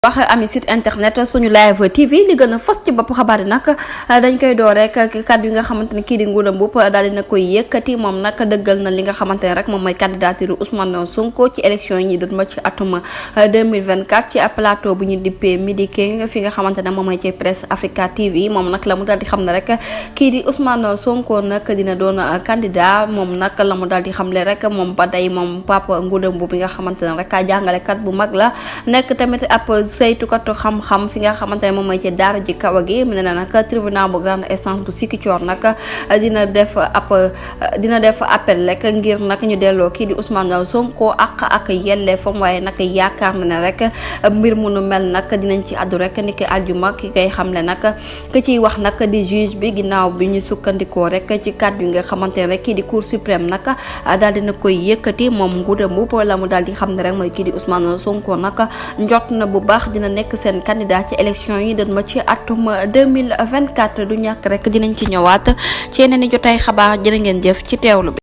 wax ami site internet suñu live TV li gën a fës ci bopp xabaar yi nag dañ koy door rek kàddu yi nga xamante ne kii di Ngouda Mboup daal dina koy yëkkati moom nag dëggal na li nga xamante ne rek moom mooy candidature Ousmane Sonko ci élection yi ñi dët ma ci atum 2024 ci plateau bu ñu dippee Midi King fi nga xamante ne moom mooy ci Presse Africa TV moom nag la mu daal di xam ne rek kii di Ousmane Sonko nag dina doon candidat moom nag la mu daal di xamle rek moom ba tey moom Papa Ngouda Mboup bi nga xamante ne rek jàngalekat bu mag la nekk tamit ab saytukatu xam-xam fi nga xamante ne moom mooy ci daara ji kaw gi mu ne na nag tribunal bu grande instance bu Ziguinchor nag dina def appel rek ngir nag ñu delloo kii di Ousmane Sonko ak yelleefam waaye nag yaakaar na ne rek mbir mu nu mel nag dinañ ci àddu rek ni ki aljuma ki koy xamle nag ki ciy wax nag di juge bi ginnaaw bi ñu sukkandikoo rek ci kàddu yi nga xamante ne rek kii di cour suprême nag daal dina koy yëkkati moom Ngouda Mboup la mu daal di xam ne rek mooy kii di Ousmane Sonko nag njot na bu baax dina nekk seen candidat ci élection yi dañ ma ci atum 2024 du ñàkk rek dinañ ci ñëwaat ci yeneen i jotaay xabaar jërë ngeen jëf ci teewlu bi